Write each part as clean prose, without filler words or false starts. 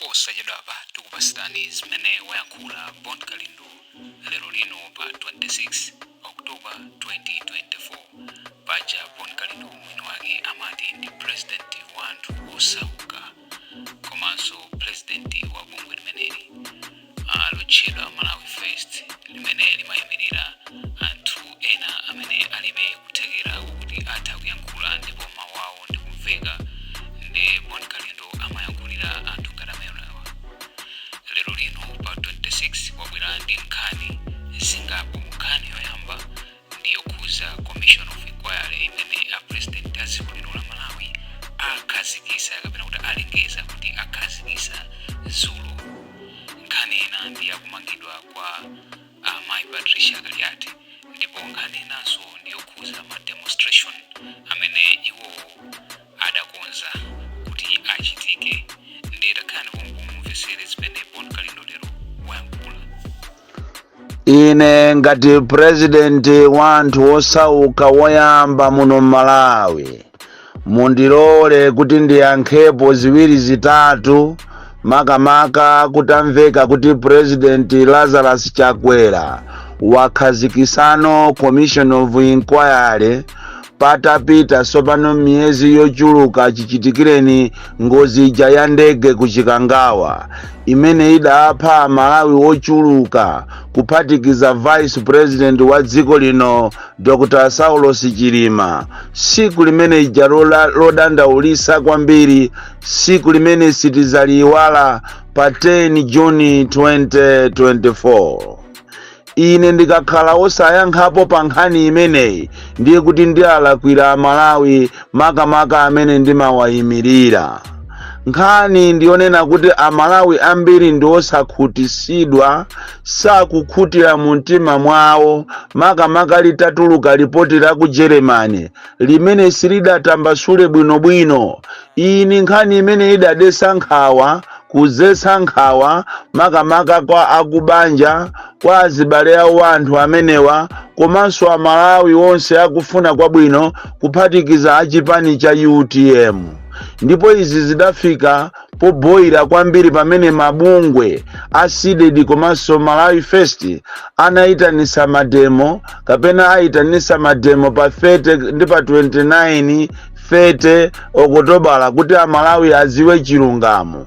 Posachedwapa tikupasirani zimene wayankhula Bon Kalindo lero lino pa 26 October 2024. Paja Bon Kalindo mwini wake amati ndi president wa anthu osauka komanso president wa bungwe limeneli lotchedwa Malawi First, limene limayimirira anthu ena amene alibe kuthekera kuti atha kuyankhula ndipo mawu awo ndi kumveka. Ndi Bon Kalindo amayankhulira anthu ngati amenewa. Lero lino pa 26 wabwera ndi nkhani zingapo. Nkhani yoyamba ndi yokhuza commission of inquiry imene a president a dziko lino la Malawi akhazikisa kapena kuti alengeza kuti akhazikisa dzulo. Nkhani ina ndi yakumangidwa kwa amayi Patricia Kaliati, ndipo nkhani inanso ndi yokhuza ma demonstration amene iwowo adakonza kuti achitike. Ndi takhalani pompo mumvesere zimene Bon Kalindo lero wayankhula. Ine ngati president wa anthu osauka woyamba muno Malawi, mundilole kuti ndiyankhepo ziwiri zitatu, makamaka kutamveka kuti President Lazarus Chakwera wakhazikisano commission of inquiry patapita tsopano miyezi yochuluka chichitikireni ngozi ija ya ndege ku Chikangawa imene idapha Amalawi ochuluka, kuphatikiza vice president wa dziko lino Dr Saulos Chilima. Tsiku limene ija lodandaulisa kwambiri, tsiku limene sitizaliyiwala, pa 10 Juni 2024. Ine ndikakhala osayankhapo pa nkhani imeneyi, ndiye kuti ndialakwira Amalawi, makamaka amene ndimawayimirira. Nkhani ndiyonena kuti Amalawi ambiri ndi osakhutisidwa, sakukhutira mu mtima mwawo, makamaka litatuluka lipoti la ku Germany limene silidatambasule bwinobwino. Iyi ni nkhani imene idadetsa nkhawa, kudzetsa nkhawa, makamaka kwa akubanja, kwa azibale awo anthu amenewa, komanso Amalawi onse akufuna kwabwino, kuphatikiza achipani cha UTM. Ndipo izi zidafika poboyira kwambiri pamene mabungwe a CDEDI komanso Malawi First anayitanisa mademo, kapena ayitanisa mademo pa 30 ndi pa 29, 30 Okotobala, kuti Amalawi aziwe chilungamo.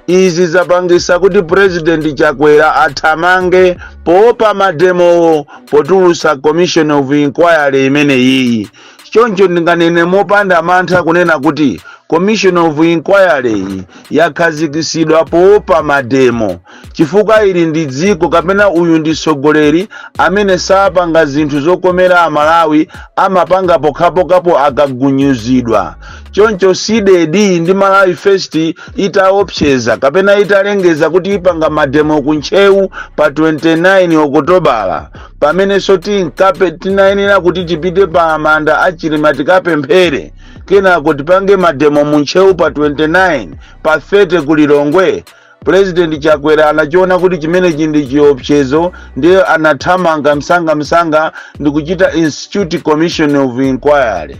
Izi zapangisa kuti President Chakwera athamange poopa mademowo potulusa commission of inquiry imene iyi. Choncho ndinganene mopanda mantha kunena kuti commission of inquiry iyi yakhazikisidwa poopa mademo, chifukwa ili ndi dziko, kapena uyu ndi mtsogoleri amene sapanga zinthu zokomera Amalawi, amapanga pokhapokhapo akagunyuzidwa. Choncho CDEDI ndi Malawi First itaopseza kapena italengeza kuti ipanga mademo ku Ntcheu pa 29 Okotobala, pamenenso tinkape tinayenera kuti tipite pa manda a Chilima tikapemphere, kenako tipange mademo mu Ntcheu pa 29, pa 30 ku Lilongwe, President Chakwera anachiona kuti chimenechi ndi chiopsezo, ndiye anathamanga msangamsanga ndi kuchita institute commission of inquiry.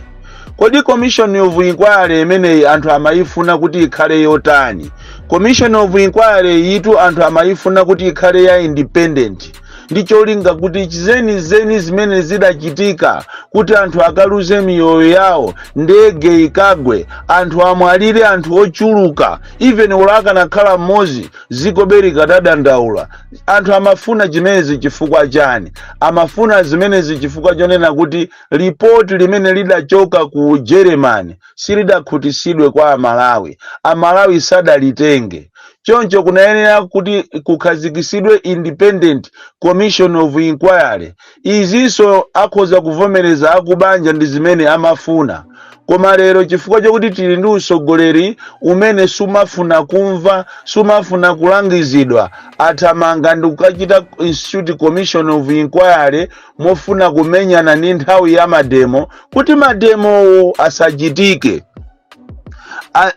Kodi commission of inquiry imeneyi anthu amayifuna kuti ikhale yotani? Commission of inquiry yitu anthu amayifuna kuti ikhale ya independent, ndi cholinga kuti zenizeni zimene zidachitika kuti anthu akaluze miyoyo yawo, ndege ikagwe, anthu amwalire, anthu ochuluka, even olo akanakhala mmodzi dziko likadadandaula. Anthu amafuna chimenezi chifukwa chani? Amafuna zimenezi chifukwa chonena kuti ripoti limene lidachoka ku Germany silidakhutisidwe kwa Amalawi, Amalawi sadalitenge. Choncho kunayenera kuti kukhazikisidwe independent commission of inquiry. Izinso akhoza kuvomereza akubanja, ndi zimene amafuna. Koma lero, chifukwa chokuti tili ndi usogoleri umene sumafuna kumva, sumafuna kulangizidwa, athamanga ndi kukachita institute commission of inquiry mofuna kumenyana ndi nthawi ya mademo, kuti mademowo asachitike.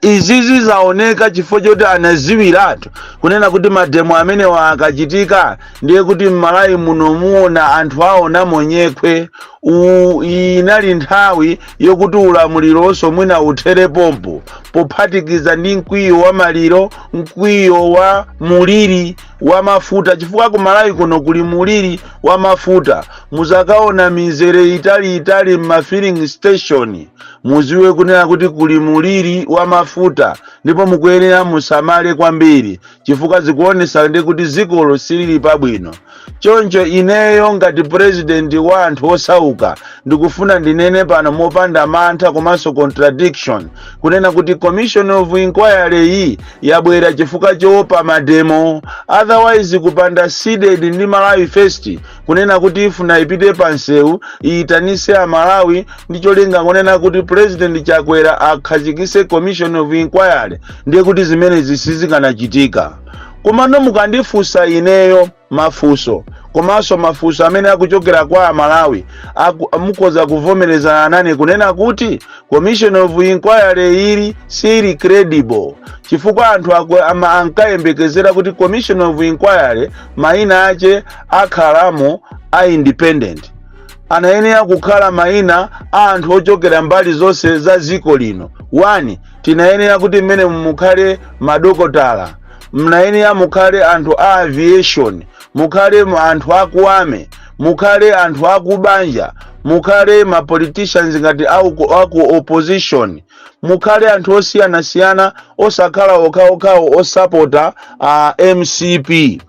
Izizi zaoneka chifukwa choti anaziwiratu kunena kuti mademo amenewa akachitika, ndiye kuti m'Malawi muno muona anthu aona monyekhwe. Inali nthawi yokuti ulamuliro mwina uthere pompo, pophatikiza ndi mkwiyo wa maliro, mkwiyo wa muliri wa mafuta, chifukwa ku Malawi kuno kuli muliri wa mafuta. Muzakaona mizere italiitali m'ma filling station, muziwe kunena kuti kuli muliri wa mafuta, ndipo mukuyenera musamale kwambiri, chifukwa zikuonesa ndi kuti zikolo silili pabwino. Choncho ineyo ngati president wa anthu osauka, ndikufuna ndinene pano mopanda mantha komanso contradiction kunena kuti commission of inquiry iyi yabwera chifukwa choopa mademo. Otherwise, kupanda CDEDI ndi Malawi First kunena kuti ifuna ipite pansewu, iyitanise Amalawi ndi cholinga kunena kuti President Chakwera akhazikise commission of inquiry, ndiye kuti zimenezi sizikanachitika. Komano mukandifunsa ineyo mafunso, komanso mafunso amene akuchokera kwa Amalawi, mukhoza kuvomerezana nane kunena kuti commission of inquiry ili sili credible, chifukwa anthu ankayembekezera kuti commission of inquiry mayina ache akhalamo a independent, anayenera kukhala mayina a anthu ochokera mbali zonse za dziko lino. One, tinayenera kuti mmene mukhale madokotala, mnayenera mukhale anthu a aviation, mukhale anthu akuame, mukhale anthu akubanja, mukhale ma politicians ngati aku opposition, mukhale anthu osiyanasiyana, osakhala okhaokhawo osapota a MCP,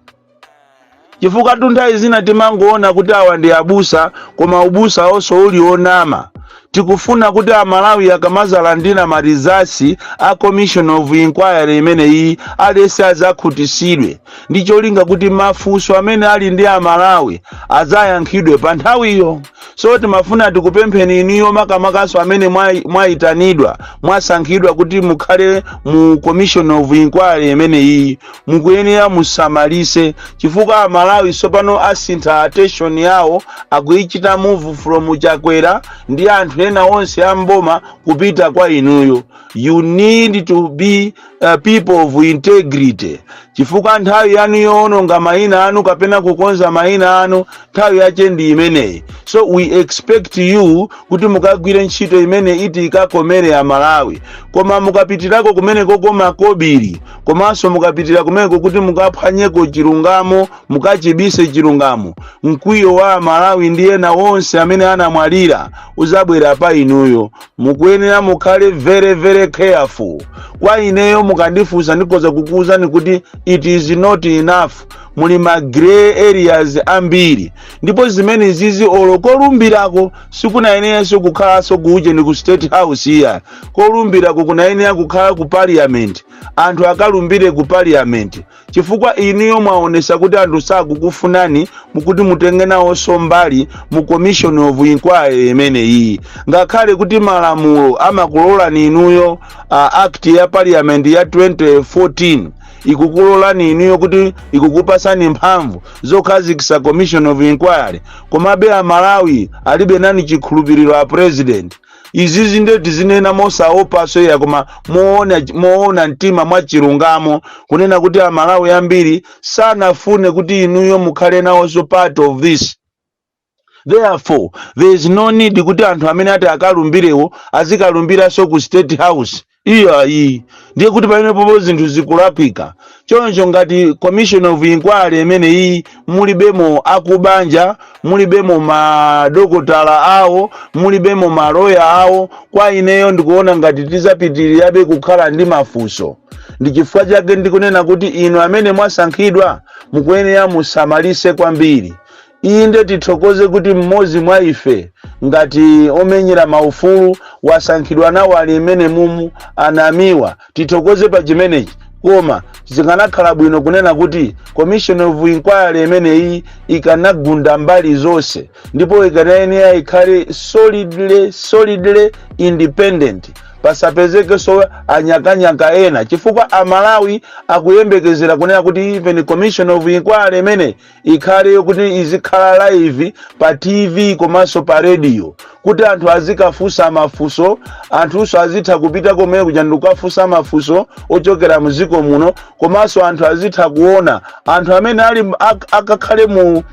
chifukwa nthawi zina timangoona kuti awa ndi abusa, koma ubusa onso uli onama. Tikufuna kuti Amalawi akamazalandira ma results a commission of inquiry imeneyi, aliyense azakhutisidwe, ndi cholinga kuti mafunso amene ali ndi Amalawi adzayankhidwe pa nthawiyo. So timafuna tikupempheni iniyo, makamakaso amene mwayitanidwa, mwasankhidwa kuti mukhale mu commission of inquiry imeneyi, mukuyenera musamalise, chifukwa Amalawi tsopano asintha attention yawo, akuichita move from Chakwera ndi anthu ena onse amboma kupita kwa inuyo. You need to be people of integrity, chifukwa nthawi yanu yoononga mayina anu kapena kukonza mayina anu, nthawi yache ndi imeneyi. So we expect you kuti mukagwire ntchito imene iti ikakomere Amalawi. Koma mukapitirako kumeneko koma kobiri, komanso mukapitira kumeneko kuti mukaphwanyeko chilungamo, mukachibise chilungamo, mkwiyo wa Amalawi ndi ena onse amene anamwalira uzabwera pa inuyo. Mukuyenera mukhale very very careful. Kwa ineyo, mukandifunsa, ndikhoza kukuwuzani kuti it is not enough, muli ma grey areas ambiri. Ndipo zimene zizi, olo kolumbirako sikunayeneranso kukhalanso kuuje ndi ku State House iya. Kolumbirako kunayenera kukhala ku Parliament, anthu akalumbire ku Parliament, chifukwa inuyo mwaonesa kuti anthu sakukufunani mukuti mutenge nawonso mbali mu commission of inquiry imeneyi, ngakhale kuti malamulo amakulolani inuyo. Act ya Parliament ya 2014 ikukulolani inuyo kuti ikukupasani mphamvu zokhazikitsa commission of inquiry. Komabe Amalawi alibe nani chikhulupiriro a president. Izizi nde tizinena mosaopaso ya, koma moona mtima mwa chilungamo kunena kuti Amalawi ambiri sanafune kuti inuyo mukhale nawonso part of this. Therefore, there is no need kuti anthu amene ati akalumbirewo azikalumbiranso ku State House. Iyo ayi, ndiye kuti pamenepopo zinthu zikulakwika. Choncho ngati commission of inquiry imene iyi mulibemo akubanja, mulibemo madokotala awo, mulibemo maloya awo, kwa ineyo ndikuona ngati tizapitirirabe kukhala ndi mafunso. Ndi chifukwa chake ndikunena kuti inu amene mwasankhidwa mukuyenera musamalise kwambiri. Inde, tithokoze kuti mmodzi mwa ife ngati omenyera maufulu wasankhidwa nawo, ali imene mumu anamiwa, tithokoze pa chimenechi. Koma zikanakhala bwino kunena kuti commission of inquiry imeneyi ikanagunda mbali zonse, ndipo ikanayenera ikhale solidly independent. Pasapezekenso anyakanyaka ena, chifukwa Amalawi akuyembekezera kunena kuti even commission of inquiry imene ikhale yokuti izikhala live pa TV komanso pa radio, kuti anthu azikafunsa mafunso, anthunso azitha kupita komwe kuja ndikukafunsa mafunso ochokera mdziko muno, komanso anthu azitha kuona anthu amene ali akakhale mu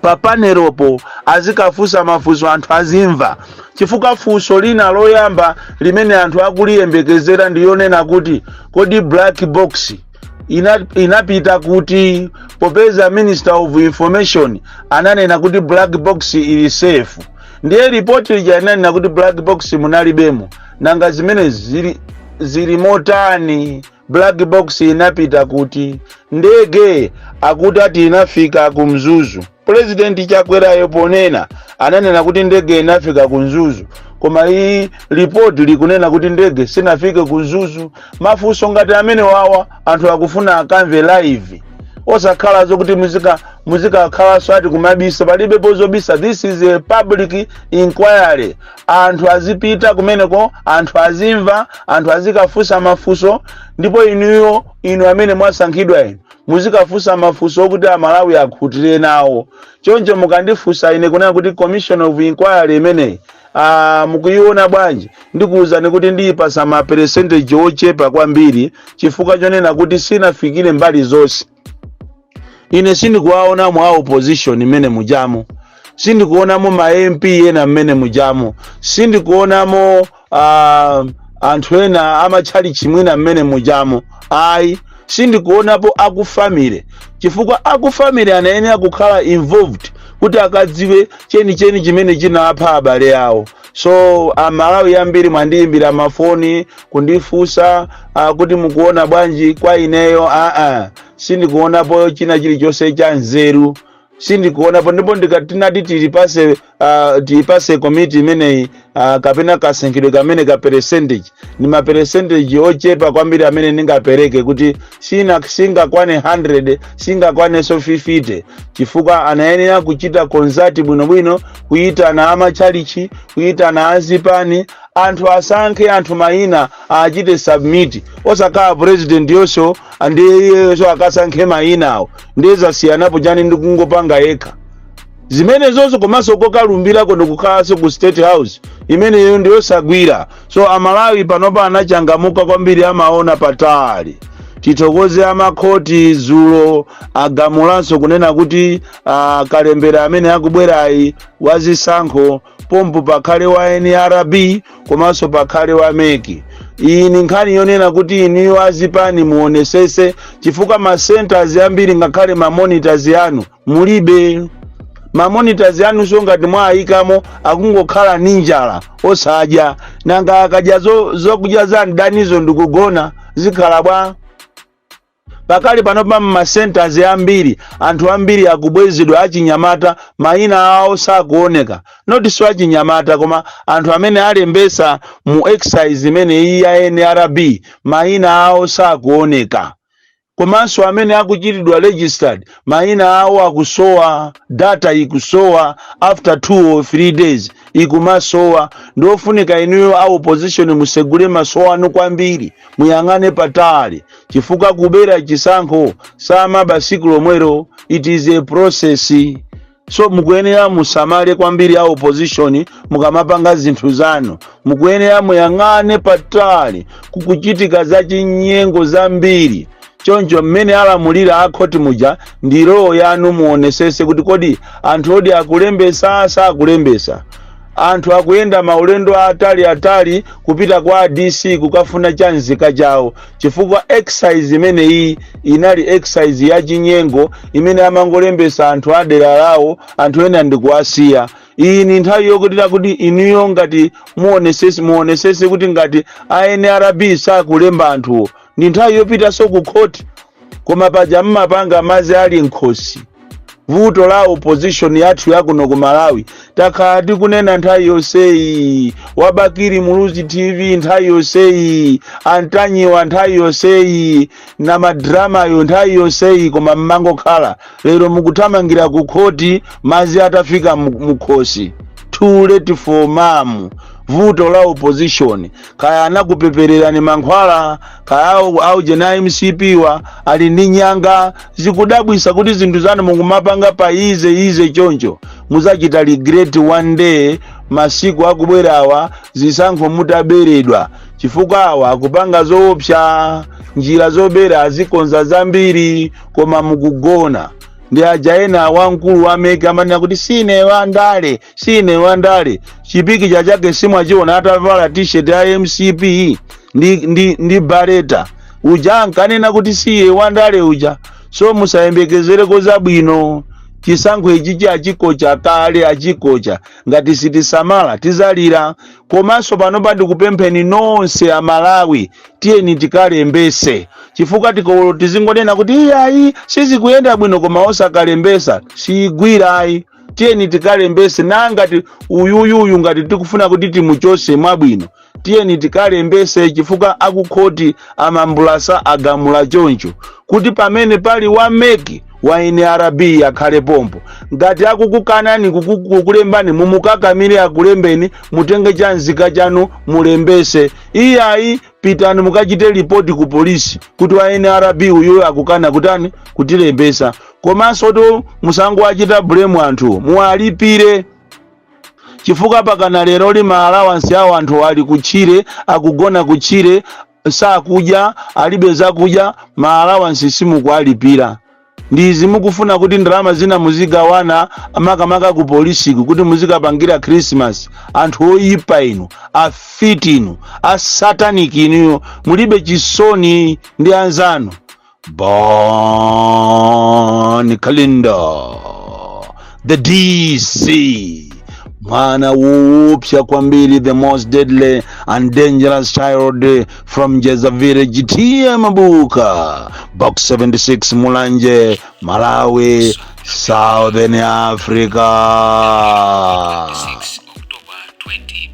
pa panelopo, azikafunsa mafunso, anthu azimva. Chifukwa funso lina loyamba limene anthu akuliyembekezera ndiyonena kuti, kodi black box inapita kuti, popeza Minister of Information ananena kuti black box ili safe? Ndiye ripoti lija inanena kuti black box munalibemo. Nanga zimene zili motani? Black box inapita kuti? Ndege akuti ati inafika ku Mzuzu. President Chakwerayo ponena ananena kuti ndege inafika ku Mzuzu, koma iyi ripoti likunena kuti ndege sinafike ku Mzuzu. Mafunso ngati amene wawa anthu akufuna akamve live, osakhala zokuti muzikakhalanso ati kumabisa. Palibepo zobisa. This is a public inquiry. Anthu azipita kumeneko, anthu azimva, anthu azikafunsa mafunso. Ndipo inuyo, inu amene mwasankhidwa, inu muzikafunsa mafunso okuti Amalawi akhutire nawo. Choncho mukandifunsa ine kunena kuti commission of inquiry imeneyi mukuiona bwanji, ndikuwuzani kuti ndiyipasa ma percentage ochepa kwambiri, chifukwa chonena kuti sinafikire mbali zonse. Ine sindikuwaonamo a opposition mmene mujamo, sindikuonamo ma MP ena mmene mujamo, sindikuonamo anthu ena amatchalichi mwina mmene mujamo, ayi. Sindikuonapo aku family, chifukwa aku family anayenera kukhala involved kuti akadziwe chenicheni chimene chinapha abale awo. So Amalawi ambiri mwandiyimbira mafoni kundifunsa kuti mukuona bwanji. Kwa ineyo, aa, sindikuonapo china chilichonse cha nzeru, sindikuonapo. Ndipo ndikatinati tilipase komiti imeneyi kapena kasankhidwe kamene ka percentage, ni ma percentage ochepa kwambiri amene ndingapereke, kuti sina singakwane 100, singakwanenso 50, chifukwa anayenera kuchita consult bwinobwino, kuyitana amatchalichi, kuyitana azipani, anthu asankhe anthu mayina, achite submit, osakhala president yonso ndiye iyeyo akasankhe mayinawo. Ndiye zasiyanapo chani ndi kungopanga yekha zimene zonso? Komanso kokalumbirako ndikukhalanso ku State House, imeneyo ndiyosagwira. So Amalawi panopa anachangamuka kwambiri, amaona patali. Tithokoze amakhoti, zulo agamulanso kunena kuti kalembera amene akubwerayi wazisankho pompo pakhale wa NRB komanso pakhale wa MEC. Iyi ni nkhani yonena kuti iniyo azipani muonesese, chifukwa ma centers ambiri ngakhale ma monitors anu mulibe. Ma monitors anu ngati mwayikamo akungokhala ni njala, osadya. Nanga akadya zokudya za mdanizo ndikugona, zikhala bwa? Pakali pano pa ma centers ambiri, anthu ambiri akubwezedwa, achinyamata mayina awo sakuoneka. Notinso achinyamata, koma anthu amene alembesa mu exercise imene iyi ya NRB mayina awo sakuoneka, komanso amene akuchitidwa registered mayina awo akusowa, data ikusowa after 2 or 3 days ikumasowa. Ndiofunika inuyo a opposition musegule maso anu kwambiri, muyang'ane patali, chifukwa kubera chisankho samaba siku lomwero. It is a process. So mukuyenera musamale kwambiri a opposition mukamapanga zinthu zanu, mukuyenera muyang'ane patali. Kukuchitika za chinyengo zambiri. Choncho mmene alamulira akhoti muja, ndi role yanu muonesese kuti kodi anthu odi akulembesa, sakulembesa. Anthu akuyenda maulendo atali atali kupita kwa DC kukafuna chanzika chawo, chifukwa exercise imeneyi inali exercise ya chinyengo imene amangolembesa anthu adera lawo, anthu ena ndikuwasiya. Iyi ni nthawi yokutira kuti inuyo ngati muonesese, muonesese kuti ngati a NRB sakulemba anthuwo, ndi nthawi yopitanso ku khoti. Koma paja mmapanga madzi ali nkhosi. Vuto la opposition yathu yakuno ku Malawi, takhala tikunena nthawi yonseyi, wa Bakili Muluzi TV nthawi yonseyi, Antanyiwa nthawi yonseyi, na madramayo nthawi yonseyi, koma mmangokhala. Lero mukuthamangira ku khoti madzi atafika mukhosi. Too late for mum. Vuto la opposition, kaya anakupepererani mankhwala, kaya aujena MCP wa ali ndi nyanga. Zikudabwisa kuti zinthu zanu mukumapanga pa easy easy choncho. Muzachita regret one day, masiku akubwerawa, zisankho mutaberedwa, chifukwa awa akupanga zoopsa. Njira zobera azikonza zambiri, koma mukugona. Ndi aja ena wamkulu wa MEC amanena kuti sine wandale, sine wandale. Chipikicha chake simwachiona atavala T-shirt ya MCP ndi baleta uja ankanena kuti siye wandale uja. So musayembekezereko zabwino. Chisankho ichichi achikocha kale, achikocha. Ngati sitisamala, tizalira. Komanso panopa ndikupempheni nonse Amalawi, tiyeni tikalembese, chifukwa tikolo tizingonena kuti iyayi, sizikuyenda bwino, koma osakalembesa, siyigwirayi. Tiyeni tikalembese. Nangati uyuyuyu, ngati tikufuna kuti timuchose mwabwino, tiyeni tikalembese, chifukwa akukhoti amambulasa agamula choncho kuti pamene pali wa MEC, wa NRB akhale pompo. Ngati akukukanani kukulembani, mumukakamire akulembeni, mutenge chanzika chanu mulembese. Iyayi, pitani mukachite ripoti ku polisi kuti wa NRB uyu akukana kutani, kutilembesa. Komanso to musangowachita blame anthu, muwalipire, chifukwa pakana lero lima allowance awo anthu ali kutchire, akugona kutchire, sakudya, alibe zakudya, ma allowance simukualipira. Ndizi mukufuna kuti ndalama zina muzigawana, makamaka ku polisiku, kuti muzikapangira Christmas. Anthu oyipa inu, afiti inu, a satanic inuyo, mulibe chisoni ndi anzanu. Bon Kalindo, the DC, mwana woopsa kwambiri, the most deadly and dangerous child from Jeza Village, T/A Mabuka, Box 76, Mulanje, Malawi, Southern Africa. 26 October 20.